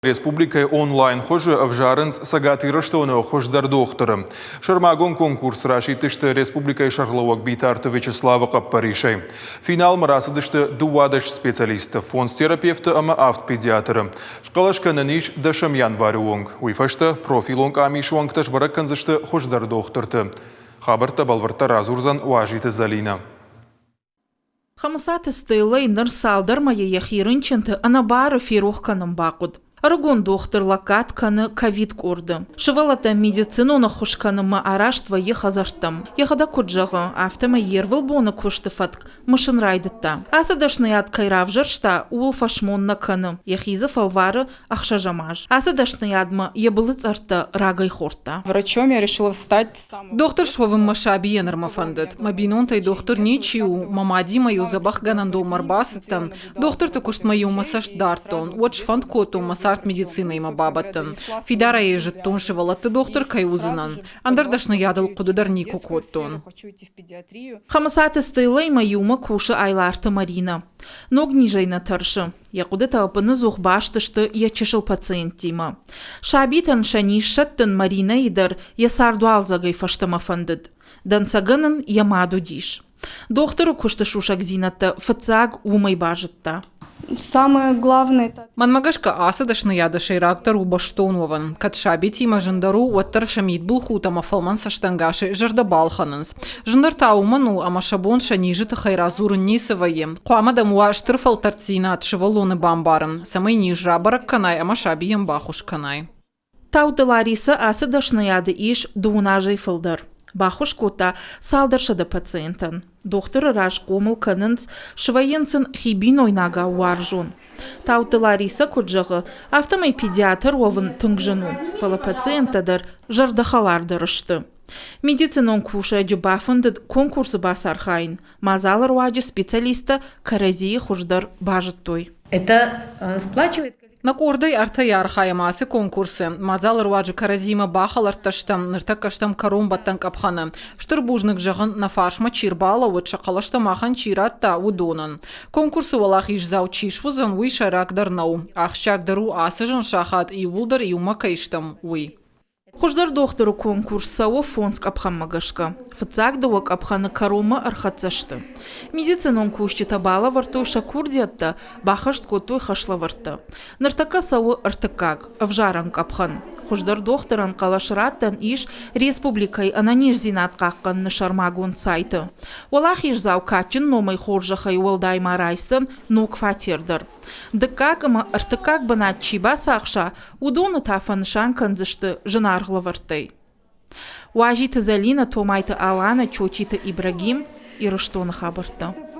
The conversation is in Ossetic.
Республикӕйы онлайн-хуызы ӕвзарынц Цӕгат Ирыстоны хуыздӕр дохтыры. Сӕрмагонд конкурс расидтысты республикӕйы сӕргълӕууӕг Битарты Вячеславы хъӕппӕрисӕй. Финалмӕ рацыдысты 12 специалисты, фондз терапевты ӕмӕ авд педиатры. Схъӕлӕс кӕнӕн ис дӕсӕм январы онг. Уый фӕстӕ профилон къамисы уӕнгтӕ сбӕрӕг кӕндзысты хуыздӕр дохтырты. Хабӕрттӕ бӕлвырддӕр радзурдзӕн Уазиты Зӕлинӕ. Хӕмыцаты Стеллӕйы ныр цалдӕр мӕйы йӕхи рынчынты ӕнӕбары ферох кӕнын бахъуыд. Ӕрыгон дохтыр лӕггад кӕны ковид-къорды. Сывӕллӕттӕн медицинон ӕххуыс кӕнынмӕ араст вӕййы хӕдзӕрттӕм. Йӕхӕдӕг куыд зӕгъы, афтӕмӕй йе рвылбоны куысты фӕтк мысын райдыдта. Ацы дӕсныйад кӕй равзӕрста, ууыл фӕсмон нӕ кӕны, йӕхи дзы фӕлвары ӕхсӕзӕм аз. Ацы дӕсныйадмӕ йӕ былыцъӕрттӕ рагӕй хордта. Врачом я решила стать Дохтыр суӕвынмӕ сабийӕ нырмӕ фӕндыд. Мӕ бинонтӕй дохтыр ничи у, мӕ мадимӕ-иу дзӕбӕхгӕнӕндонмӕ ӕрбацыдтӕн, дохтырты куыстмӕ-иу мӕ цӕст дардтон, уӕд сфӕнд кодтон мӕ цард медицинӕимӕ бабӕттын. Фидарӕй йӕ зыдтон, сывӕллӕтты дохтыр кӕй уыдзынӕн. Ӕндӕр дӕсныйадыл хъуыды дӕр никуы кодтон. Хӕмыцаты Стеллӕимӕ иумӕ кусы Айларты Маринӕ. Ног низӕй нӕ тӕрсы. Йӕ хъуыдытӕ ӕппыныдзух баст сты йӕ чысыл пациенттимӕ. Сабитӕн сӕ низ сӕттын Маринӕйы дӕр йӕ цардуалдзӕгӕй фӕстӕмӕ фӕндыд. Дӕнцӕгӕн ын йӕ мад уыдис. Дохтыры куысты сусӕгдзинӕдтӕ фыццаг уымӕй базыдта. Самое главное это Мӕнмӕ гӕсгӕ, ацы дӕсныйады сӕйрагдӕр у бӕстон уӕвын. Кӕд сабитимӕ зындӕр у, уӕддӕр сӕ мидбылхудт ӕмӕ фӕлмӕн цӕстӕнгасӕй зӕрдӕ балхӕнынц. Зындӕр та уымӕн у, ӕмӕ сӕ бон сӕ низы тыххӕй радзурын ницы вӕййы. Хъуамӕ дӕм уа стыр фӕлтӕрддзинад сывӕллоны бамбарын, цӕмӕй низ рабӕрӕг кӕнай ӕмӕ сабийӕн баххуыс кӕнай. Тауты Ларисӕ ацы дӕсныйады ис дыууын азӕй фылдӕр. Баххуыс кодта цалдӕр сӕдӕ пациентӕн. Дохтыры раз хъомыл кӕнынц, свӕййынц сын хи бинойнагау уарзон. Тауты Ларисӕ куыд зӕгъы, афтӕмӕй педиатр уӕвын тынг зын у, фӕлӕ пациенттӕ дӕр зӕрдӕхӕлардӕр сты. Медицинон кусӕджы бафӕндыд конкурсы бацархайын. Мадзалы руаджы специалисттӕ кӕрӕдзийы хуыздӕр базыдтой. Это сплачивает Нӕ къордӕй ӕртӕйӕ архайӕм ацы конкурсы. Мадзалы руаджы кӕрӕдзимӕ бахӕлӕрттӕ стӕм, ныртӕккӕ стӕм кӕронбӕттӕн къӕпхӕны. Стыр бузныг зӕгъын, нӕ фарсмӕ чи рбалӕууыд, сӕ хъӕлӕстӕ махӕн чи радта, уыдонӕн. Конкурсы уӕлахиздзау чи суыдзӕн, уый сӕйрагдӕр нӕу. Ахсджиагдӕр у, ацы зын сахат иууылдӕр иумӕ кӕй стӕм, уый. Хуыздӕр дохтыры конкурс цӕуы фондз къӕпхӕнмӕ гӕсгӕ. Фыццаг дыууӕ къӕпхӕны кӕронмӕ ӕрхӕццӕ сты. Медицинон кусджытӕ балӕвӕрдтой сӕ курдиӕттӕ, баххӕст кодтой хӕслӕвӕрдтӕ. Ныртӕккӕ цӕуы ӕртыккаг, ӕвзарӕн къӕпхӕн. Хуыздӕр дохтырӕн хъӕлӕс раттӕн ис республикӕйы ӕнӕниздзинад хъахъхъӕныны сӕрмагонд сайты. Уӕлахиздзау кадджын номӕй хорзӕхӕй уӕлдай ма райсдзӕн ног фатер дӕр. Дыккаг ӕмӕ ӕртыккаг бынат чи бацахса, уыдоны та фӕнысан кӕндзысты зынаргъ лӕвӕрттӕй. Уазиты Зӕлинӕ, Томайты Аланӕ, Чочиты Ибрагим, Ирыстоны хабӕрттӕ.